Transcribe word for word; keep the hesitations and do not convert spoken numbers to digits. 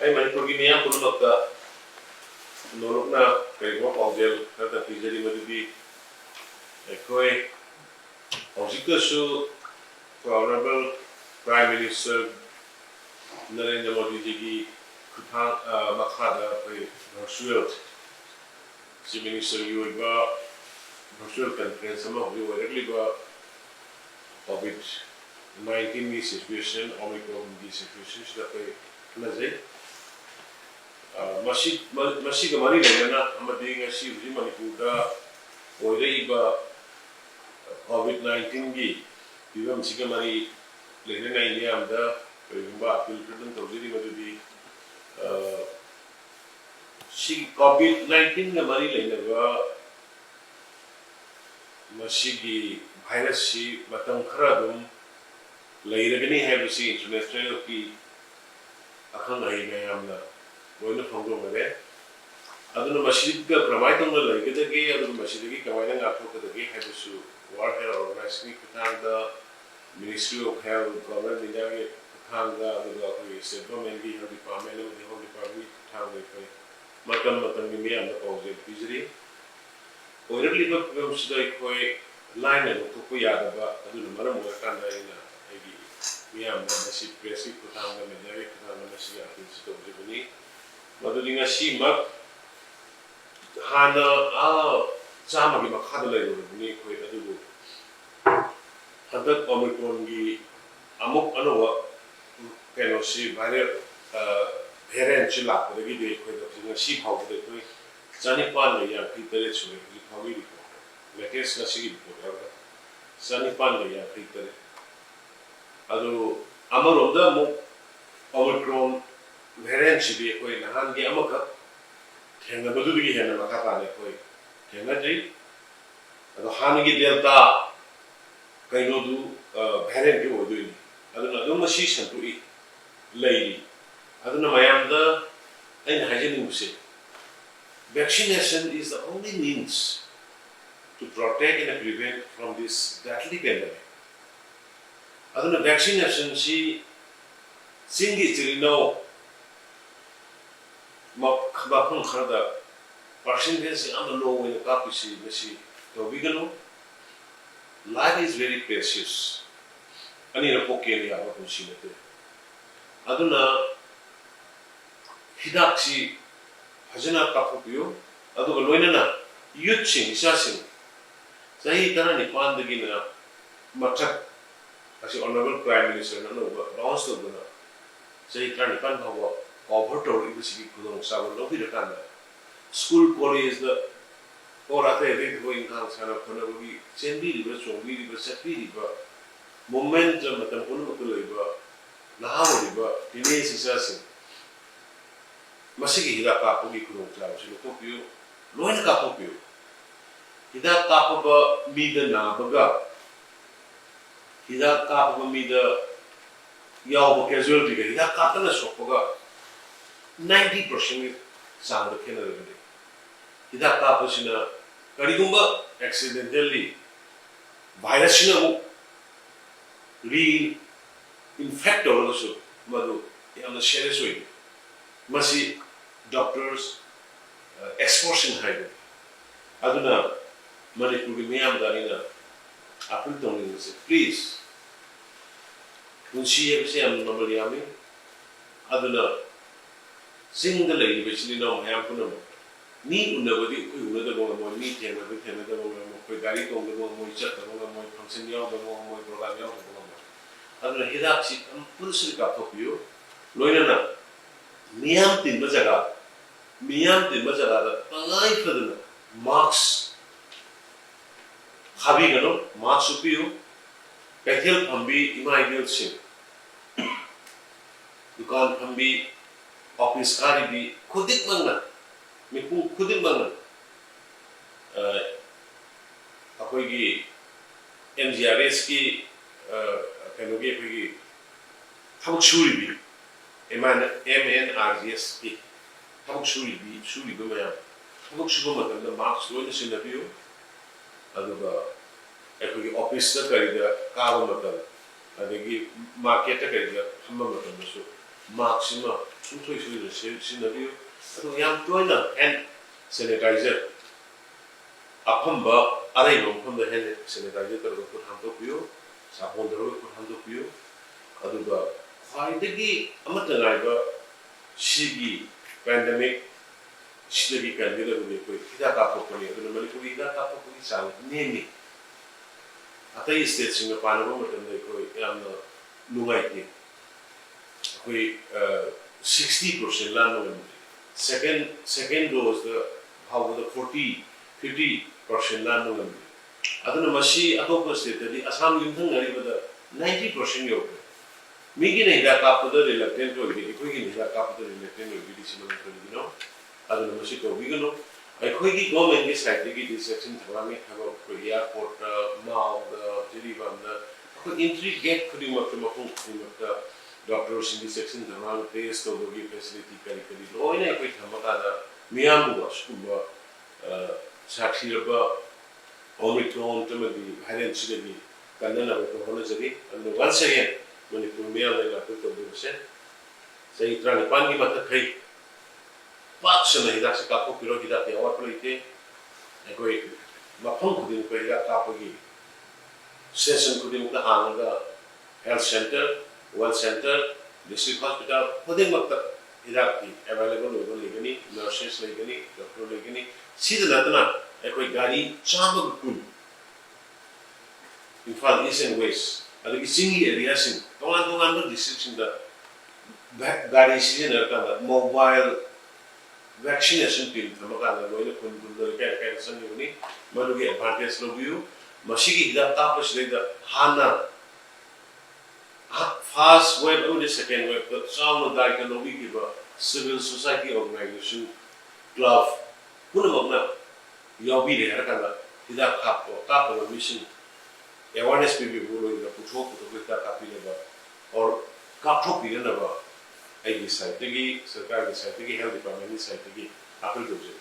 ꯑꯩ ꯃꯅꯤꯄꯨꯔꯒꯤ ꯃꯤꯌꯥꯝ ꯄꯨꯝꯅꯃꯛꯇ ꯅꯣꯂꯨꯛꯅ ꯀꯔꯤꯒꯨꯝꯕ ꯄꯥꯎꯖꯦꯜ ꯈꯔꯗ ꯄꯤꯖꯔꯤ, ꯃꯗꯨꯗꯤ ꯑꯩꯈꯣꯏ ꯍꯧꯖꯤꯛꯇꯁꯨ ꯑꯩꯈꯣꯏ Honourable Prime Minister ꯅꯔꯦꯟꯗ꯭ꯔ ꯃꯣꯗꯤꯖꯤꯒꯤ ꯈꯨꯠꯊꯥꯡ, ꯑ, ꯃꯈꯥꯗ ꯑꯩꯈꯣꯏ virtual Chief Ministerꯒꯤ ꯑꯣꯏꯕ virtual conference ꯑꯃ ꯍꯧꯖꯤꯛ ꯑꯣꯏꯔꯛꯂꯤꯕ COVID nineteenꯒꯤ situation, Omicronꯒꯤ situationꯁꯤꯗ ꯑꯩꯈꯣꯏ ꯈꯟꯅꯖꯩ꯫ ꯑ, ꯃꯁꯤ, ꯃ-, ꯃꯁꯤꯒ ꯃꯔꯤ ꯂꯩꯅꯅ ꯑꯃꯗꯤ ꯉꯁꯤ ꯍꯧꯖꯤꯛ ꯃꯅꯤꯄꯨꯔꯗ ꯑꯣꯏꯔꯛꯏꯕ COVID nineteenꯒꯤ ꯐꯤꯕꯝꯁꯤꯒ ꯃꯔꯤ ꯂꯩꯅꯅ ꯑꯩ ꯃꯤꯌꯥꯝꯗ ꯀꯔꯤꯒꯨꯝꯕ appeal ꯈꯔꯗꯪ ꯇꯧꯖꯔꯤ, ꯃꯗꯨꯗꯤ, ꯑ, ꯁꯤ COVID nineteenꯒ ꯃꯔꯤ ꯂꯩꯅꯕ ꯃꯁꯤꯒꯤ virusꯁꯤ ꯃꯇꯝ ꯈꯔ ꯑꯗꯨꯝ ꯂꯩꯔꯒꯅꯤ ꯍꯥꯏꯕꯁꯤ internationalꯒꯤ ꯑꯈꯪ ꯑꯍꯩ ꯃꯌꯥꯝꯅ ꯂꯣꯏꯅ ꯐꯣꯡꯗꯣꯛꯅꯔꯦ꯫ ꯑꯗꯨꯅ ꯃꯁꯤꯗ ꯀꯃꯥꯏꯅ ꯇꯧꯅ ꯂꯩꯒꯗꯒꯦ, ꯑꯗꯨꯒ ꯃꯁꯤꯗꯒꯤ ꯀꯃꯥꯏꯅ ꯉꯥꯛꯊꯣꯛꯀꯗꯒꯦ ꯍꯥꯏꯕꯁꯨ World Health Organizationꯒꯤ ꯈꯨꯠꯊꯥꯡꯗ, Ministry of Health, Government of Indiaꯒꯤ ꯈꯨꯠꯊꯥꯡꯗ, ꯑꯗꯨꯒ ꯑꯩꯈꯣꯏꯒꯤ State Governmentꯀꯤ Health Department ꯑꯃꯗꯤ Home Departmentꯀꯤ ꯈꯨꯠꯊꯥꯡꯗ ꯑꯩꯈꯣꯏ ꯃꯇꯝ ꯃꯇꯝꯒꯤ ꯃꯤꯌꯥꯝꯗ ꯄꯥꯎꯖꯦꯜ ꯄꯤꯖꯔꯤ꯫ ꯑꯣꯏꯔꯛꯂꯤꯕ ꯐꯤꯕꯝꯁꯤꯗ ꯑꯩꯈꯣꯏ ꯂꯥꯏꯅ ꯂꯧꯊꯣꯛꯄ ꯌꯥꯗꯕ, ꯑꯗꯨꯅ ꯃꯔꯝ ꯑꯣꯏꯔꯀꯥꯟꯗ ꯑꯩꯅ ꯑꯩꯒꯤ ꯃꯤꯌꯥꯝꯗ ꯃꯁꯤ pressꯀꯤ ꯈꯨꯠꯊꯥꯡꯗ, mediaꯒꯤ ꯈꯨꯠꯊꯥꯡꯗ ꯃꯁꯤꯒꯤ appealꯁꯤ ꯇꯧꯖꯕꯅꯤ꯫ ꯃꯗꯨꯗꯤ ꯉꯁꯤꯃꯛ ꯍꯥꯟꯅ, ꯑꯥ, ꯆꯥꯝꯃꯒꯤ ꯃꯈꯥꯗ ꯂꯩꯔꯨꯔꯕꯅꯤ ꯑꯩꯈꯣꯏ, ꯑꯗꯨꯕꯨ ꯍꯟꯗꯛ Omicronꯒꯤ ꯑꯃꯨꯛ ꯑꯅꯧꯕ ꯀꯩꯅꯣꯁꯤ, viral, ꯑ, variantꯁꯤ ꯂꯥꯛꯄꯗꯒꯤꯗꯤ ꯑꯩꯈꯣꯏꯗ ꯍꯧꯖꯤꯛ ꯉꯁꯤ ꯐꯥꯎꯕꯗ ꯑꯩꯈꯣꯏ ꯆꯅꯤꯄꯥꯟꯒ ꯌꯥꯡꯈꯩ ꯇꯔꯦꯠ ꯁꯨꯔꯦ ꯍꯧꯖꯤꯛ ꯐꯥꯎꯒꯤ report, latest ꯉꯁꯤꯒꯤ report ꯍꯥꯏꯔꯒ ꯆꯅꯤꯄꯥꯟꯒ ꯌꯥꯡꯈꯩ ꯇꯔꯦꯠ꯫ ꯑꯗꯨ ꯑꯃꯔꯣꯝꯗ ꯑꯃꯨꯛ Omicron variantꯁꯤꯗꯤ ꯑꯩꯈꯣꯏ ꯅꯍꯥꯟꯒꯤ ꯑꯃꯈꯛ ꯊꯦꯡꯅꯕꯗꯨꯗꯒꯤ ꯍꯦꯟꯅ ꯃꯈꯥ ꯇꯥꯅ ꯑꯩꯈꯣꯏ ꯊꯦꯡꯅꯗ꯭ꯔꯤ꯫ ꯑꯗꯣ ꯍꯥꯟꯅꯒꯤ Delta ꯀꯩꯅꯣꯗꯨ, ꯑ, variantꯀꯤ ꯑꯣꯏꯗꯣꯏꯅꯤ꯫ ꯑꯗꯨꯅ ꯑꯗꯨꯝ ꯃꯁꯤ ꯁꯟꯗꯣꯛꯏ, ꯂꯩꯔꯤ꯫ ꯑꯗꯨꯅ ꯃꯌꯥꯝꯗ ꯑꯩꯅ ꯍꯥꯏꯖꯅꯤꯡꯕꯁꯦ, vaccination is the only means to protect and prevent from this deadly pandemic. ꯑꯗꯨꯅ vaccinationꯁꯤ ꯆꯤꯡꯒꯤ ꯏꯆꯤꯜ ꯏꯅꯥꯎ ꯃꯐꯝ ꯈꯔꯗ percentage ꯌꯥꯝꯅ low ꯑꯣꯏꯅ ꯀꯥꯞꯄꯤꯁꯤ ꯃꯁꯤ ꯇꯧꯕꯤꯒꯅꯨ꯫ Life is very precious. ꯑꯅꯤꯔꯛ ꯄꯣꯛꯀꯦꯅ ꯌꯥꯕ ꯄꯨꯟꯁꯤ ꯅꯠꯇꯦ꯫ ꯑꯗꯨꯅ ꯍꯤꯗꯥꯛꯁꯤ ꯐꯖꯅ ꯀꯥꯞꯊꯣꯛꯄꯤꯌꯨ꯫ ꯑꯗꯨꯒ ꯂꯣꯏꯅꯅ youthꯁꯤꯡ, ꯏꯆꯥꯁꯤꯡ ꯆꯍꯤ ꯇꯔꯥꯅꯤꯄꯥꯟꯗꯒꯤꯅ ꯃꯊꯛ ꯑꯁꯤ Honourable Prime Ministerꯅ ꯑꯅꯧꯕ launch ꯇꯧꯗꯨꯅ ꯆꯍꯤ ꯇꯔꯥꯅꯤꯄꯥꯟ ꯐꯥꯎꯕ cover ꯇꯧꯔꯛꯏꯕꯁꯤꯒꯤ ꯈꯨꯗꯣꯡꯆꯥꯕ ꯂꯧꯕꯤꯔꯀꯥꯟꯗ school collegeꯇ or ꯑꯇꯩ ꯑꯇꯩ ꯊꯕꯛ ꯏꯪꯈꯥꯡ ꯁꯥꯟꯅ ꯈꯣꯠꯅꯕꯒꯤ ꯆꯦꯟꯕꯤꯔꯤꯕ, ꯆꯣꯡꯕꯤꯔꯤꯕ, ꯆꯠꯄꯤꯔꯤꯕ movementꯇ ꯃꯇꯝ ꯄꯨꯝꯅꯃꯛꯇ ꯂꯩꯕ ꯅꯍꯥ ꯑꯣꯏꯔꯤꯕ teenage ꯏꯆꯥꯁꯤꯡ ꯃꯁꯤꯒꯤ ꯍꯤꯗꯥꯛ ꯀꯥꯞꯄꯒꯤ ꯈꯨꯗꯣꯡꯆꯥꯕꯁꯤ ꯂꯧꯊꯣꯛꯄꯤꯌꯨ, ꯂꯣꯏꯅ ꯀꯥꯞꯊꯣꯛꯄꯤꯌꯨ꯫ ꯍꯤꯗꯥꯛ ꯀꯥꯞꯄꯕ ꯃꯤꯗ ꯅꯥꯕꯒ ꯍꯤꯗꯥꯛ ꯀꯥꯞꯄꯕ ꯃꯤꯗ ꯌꯥꯎꯕ casualtyꯒ ꯍꯤꯗꯥꯛ ꯀꯥꯞꯇꯅ ꯁꯣꯛꯄꯒ ninety percentꯀꯤ ꯆꯥꯡꯗ ꯈꯦꯠꯅꯔꯒꯅꯤ꯫ ꯍꯤꯗꯥꯛ ꯀꯥꯞꯄꯁꯤꯅ ꯀꯔꯤꯒꯨꯝꯕ accidentally virusꯁꯤꯅ ꯑꯃꯨꯛ reinfect ꯇꯧꯔꯒꯁꯨ ꯃꯗꯨ ꯌꯥꯝꯅ serious ꯑꯣꯏ꯫ ꯃꯁꯤ doctors, expertꯁꯤꯡ ꯍꯥꯏꯕꯅꯤ꯫ ꯑꯗꯨꯅ ꯃꯅꯤꯄꯨꯔꯒꯤ ꯃꯤꯌꯥꯝꯗ ꯑꯩꯅ appeal ꯇꯧꯅꯤꯡꯕꯁꯦ, please, ꯄꯨꯟꯁꯤ ꯍꯥꯏꯕꯁꯤ ꯌꯥꯝꯅ ꯃꯃꯜ ꯌꯥꯝꯃꯤ꯫ ꯑꯗꯨꯅ ꯆꯤꯡꯗ ꯂꯩꯔꯤꯕ ꯏꯆꯤꯜ ꯏꯅꯥꯎ ꯃꯌꯥꯝ ꯄꯨꯝꯅꯃꯛ ꯃꯤ ꯎꯅꯕꯗꯤ ꯑꯩꯈꯣꯏ ꯎꯅꯗꯕ ꯉꯝꯃꯣꯏ, ꯃꯤ ꯊꯦꯡꯅꯕꯗꯤ ꯊꯦꯡꯅꯗꯕ ꯉꯝꯃꯣꯏ, ꯑꯩꯈꯣꯏ ꯒꯥꯔꯤ ꯇꯣꯡꯗꯕ ꯉꯝꯃꯣꯏ, ꯆꯠꯇꯕ ꯉꯝꯃꯣꯏ, function ꯌꯥꯎꯗꯕ ꯉꯝꯃꯣꯏ, program ꯌꯥꯎꯗꯕ ꯉꯝꯃꯣꯏ꯫ ꯑꯗꯨꯅ ꯍꯤꯗꯥꯛꯁꯤ compulsory ꯀꯥꯞꯊꯣꯛꯄꯤꯌꯨ꯫ ꯂꯣꯏꯅꯅ ꯃꯤꯌꯥꯝ ꯇꯤꯟꯕ ꯖꯒꯥ, ꯃꯤꯌꯥꯝ ꯇꯤꯟꯕ ꯖꯒꯥꯗ ꯇꯉꯥꯏ ꯐꯗꯅ mask ꯈꯥꯕꯤꯒꯅꯨ, mask ꯎꯞꯄꯤꯌꯨ꯫ ꯀꯩꯊꯦꯜ ꯐꯝꯕꯤ ꯏꯃꯥ ꯏꯕꯦꯜꯁꯤꯡ, ꯗꯨꯀꯥꯟ ꯐꯝꯕꯤ, office ꯀꯥꯔꯤꯕꯤ ꯈꯨꯗꯤꯡꯃꯛꯅ, ꯃꯤꯄꯨꯝ ꯈꯨꯗꯤꯡꯃꯛꯅ, ꯑ, ꯑꯩꯈꯣꯏꯒꯤ M G R S ꯀꯤ, ꯑ, ꯀꯩꯅꯣꯒꯤ ꯑꯩꯈꯣꯏꯒꯤ ꯊꯕꯛ ꯁꯨꯔꯤꯕꯤ, M N, M N R G S ꯀꯤ ꯊꯕꯛ ꯁꯨꯔꯤꯕꯤ, ꯁꯨꯔꯤꯕ ꯃꯌꯥꯝ, ꯊꯕꯛ ꯁꯨꯕ ꯃꯇꯝꯗ mask ꯂꯣꯏꯅ ꯁꯤꯖꯤꯟꯅꯕꯤꯌꯨ꯫ ꯑꯗꯨꯒ ꯑꯩꯈꯣꯏꯒꯤ officeꯇ ꯀꯔꯤꯗ ꯀꯥꯕ ꯃꯇꯝ, ꯑꯗꯒꯤ marketꯇ ꯀꯔꯤꯗ ꯐꯝꯕ ꯃꯇꯝꯗꯁꯨ mask ꯁꯤꯃ ꯁꯨꯡꯁꯣꯏ ꯁꯣꯏꯗꯅ ꯁꯤ-, ꯁꯤꯖꯤꯟꯅꯕꯤꯌꯨ꯫ ꯑꯗꯨ ꯌꯥꯝ ꯇꯣꯏꯅ hand sanitizer, ꯑꯐꯝꯕ ꯑꯔꯩꯕ ꯃꯐꯝꯗ hand sanitizer ꯇꯧꯔꯒ ꯈꯨꯠ ꯍꯥꯝꯗꯣꯛꯄꯤꯌꯨ, ꯁꯥꯄꯣꯟ ꯇꯧꯔꯒ ꯈꯨꯠ ꯍꯥꯝꯗꯣꯛꯄꯤꯌꯨ꯫ ꯑꯗꯨꯒ ꯈ꯭ꯋꯥꯏꯗꯒꯤ ꯑꯃꯠꯇ ꯉꯥꯏꯕ ꯁꯤꯒꯤ pandemic ꯁꯤꯗꯒꯤ ꯀꯟꯒꯗꯕꯗꯤ ꯑꯩꯈꯣꯏ ꯍꯤꯗꯥꯛ ꯀꯥꯞꯊꯣꯛꯄꯅꯤ꯫ ꯑꯗꯨꯅ ꯃꯅꯤꯄꯨꯔꯒꯤ ꯍꯤꯗꯥꯛ ꯀꯥꯞꯊꯣꯛꯄꯒꯤ ꯆꯥꯡ ꯅꯦꯝꯃꯤ꯫ ꯑꯇꯩ stateꯁꯤꯡꯒ ꯄꯥꯟꯅꯕ ꯃꯇꯝꯗ ꯑꯩꯈꯣꯏ ꯌꯥꯝꯅ ꯅꯨꯡꯉꯥꯏꯇꯦ꯫ ꯑꯩꯈꯣꯏ sixty percent ꯂꯥꯟꯕ ꯉꯝꯗ꯭ꯔꯤ꯫ Second second doseꯇ ꯐꯥꯎꯕꯗ forty fifty percent ꯂꯥꯟꯕ ꯉꯝꯗ꯭ꯔꯤ꯫ ꯑꯗꯨꯅ ꯃꯁꯤ ꯑꯇꯣꯞꯄ stateꯇꯗꯤ ꯑꯁꯥꯝ ꯌꯨꯝꯊꯪꯅꯔꯤꯕꯗ ninety percent ꯌꯧꯈ꯭ꯔꯦ꯫ ꯃꯤꯒꯤꯅ ꯍꯤꯗꯥꯛ ꯀꯥꯞꯄꯗ reluctant ꯑꯣꯏꯒꯦ, ꯑꯩꯈꯣꯏꯒꯤꯅ ꯍꯤꯗꯥꯛ ꯀꯥꯞꯄꯗ reluctant ꯑꯣꯏꯒꯦꯗꯤ ꯁꯤ ꯃꯔꯝ ꯀꯔꯤꯒꯤꯅꯣ? ꯑꯗꯨꯅ ꯃꯁꯤ ꯇꯧꯕꯤꯒꯅꯨ꯫ ꯑꯩꯈꯣꯏꯒꯤ governmentꯀꯤ sideꯇꯒꯤꯗꯤ ꯆꯦꯛꯁꯤꯟ ꯊꯧꯔꯥꯡꯒꯤ ꯊꯕꯛ ꯑꯩꯈꯣꯏ airportꯇ, ꯃꯥꯎꯗ, ꯖꯤꯔꯤꯕꯥꯝꯗ, ꯑꯩꯈꯣꯏ entry gate ꯈꯨꯗꯤꯡꯃꯛꯇ, ꯃꯐꯝ ꯈꯨꯗꯤꯡꯃꯛꯇ doctorꯁꯤꯡꯒꯤ ꯆꯦꯛꯁꯤꯟ ꯊꯧꯔꯥꯡ, test ꯇꯧꯕꯒꯤ facility ꯀꯔꯤ ꯀꯔꯤ ꯂꯣꯏꯅ ꯑꯩꯈꯣꯏ ꯊꯝꯃꯀꯥꯟꯗ ꯃꯤꯌꯥꯝꯕꯨ ꯑꯁꯤꯒꯨꯝꯕ, ꯑ, ꯁꯥꯊꯤꯔꯕ Omicron ꯑꯃꯗꯤ variantꯁꯤꯗꯒꯤ ꯀꯟꯅꯅꯕ ꯑꯩꯈꯣꯏ ꯍꯣꯠꯅꯖꯔꯤ꯫ ꯑꯗꯨꯅ once again ꯃꯅꯤꯄꯨꯔ ꯃꯤꯌꯥꯝꯅ ꯑꯩꯅ appeal ꯇꯧꯖꯕꯁꯦ, ꯆꯍꯤ ꯇꯔꯥꯅꯤꯄꯥꯟꯒꯤ ꯃꯊꯛꯈꯩ ꯄꯥꯛ ꯁꯟꯅ ꯍꯤꯗꯥꯛꯁꯦ ꯀꯥꯞꯊꯣꯛꯄꯤꯔꯣ꯫ ꯍꯤꯗꯥꯛꯀꯤ ꯑꯋꯥꯠꯄ ꯂꯩꯇꯦ꯫ ꯑꯩꯈꯣꯏ ꯃꯐꯝ ꯈꯨꯗꯤꯡꯃꯛꯇ ꯍꯤꯗꯥꯛ ꯀꯥꯞꯄꯒꯤ station ꯈꯨꯗꯤꯡꯃꯛꯇ ꯍꯥꯡꯉꯒ health centre, wealth centre, district hospital ꯈꯨꯗꯤꯡꯃꯛꯇ ꯍꯤꯗꯥꯛꯀꯤ available ꯑꯣꯏꯕ ꯂꯩꯒꯅꯤ, nurses ꯂꯩꯒꯅꯤ, doctor ꯂꯩꯒꯅꯤ꯫ ꯁꯤꯗ ꯅꯠꯇꯅ ꯑꯩꯈꯣꯏ ꯒꯥꯔꯤ ꯆꯥꯝꯃꯒ ꯀꯨꯟ ꯏꯝꯐꯥꯜ East and West ꯑꯗꯒꯤ ꯆꯤꯡꯒꯤ areaꯁꯤꯡ, ꯇꯣꯉꯥꯟ ꯇꯣꯉꯥꯟꯕ districtꯁꯤꯡꯗ ꯚꯦ-, ꯒꯥꯔꯤ ꯁꯤꯖꯤꯟꯅꯔꯀꯥꯟꯗ mobile vaccination team ꯊꯝꯃꯀꯥꯟꯗ ꯂꯣꯏꯅ ꯈꯨꯟ ꯈꯨꯟꯗ, ꯂꯩꯀꯥꯏ ꯂꯩꯀꯥꯏꯗ ꯆꯪꯉꯤꯕꯅꯤ꯫ ꯃꯗꯨꯒꯤ advantage ꯂꯧꯕꯤꯌꯨ꯫ ꯃꯁꯤꯒꯤ ꯍꯤꯗꯥꯛ ꯀꯥꯞꯄꯁꯤꯗꯩꯗ ꯍꯥꯟꯅ ꯑꯍ-, first wave ꯑꯃꯗꯤ second waveꯇ ꯆꯥꯎꯅ ꯗꯥꯏꯇ ꯂꯧꯕꯤꯈꯤꯕ civil society organization, club ꯄꯨꯝꯅꯃꯛꯅ ꯌꯥꯎꯕꯤꯔꯦ ꯍꯥꯏꯔꯀꯥꯟꯗ ꯍꯤꯗꯥꯛ ꯀꯥꯞꯄ, ꯀꯥꯞꯇꯕ ꯃꯤꯁꯤꯡ awareness ꯄꯤꯕꯤꯕ ꯂꯣꯏꯅꯅ ꯄꯨꯊꯣꯛ ꯄꯨꯊꯣꯛꯄ ꯍꯤꯗꯥꯛ ꯀꯥꯞꯄꯤꯅꯕ or ꯀꯥꯞꯊꯣꯛꯄꯤꯅꯅꯕ ꯑꯩꯒꯤ sideꯇꯒꯤ, ꯁꯔꯀꯥꯔꯒꯤ sideꯇꯒꯤ, health departmentꯀꯤ sideꯇꯒꯤ appeal ꯇꯧꯖꯔꯤ꯫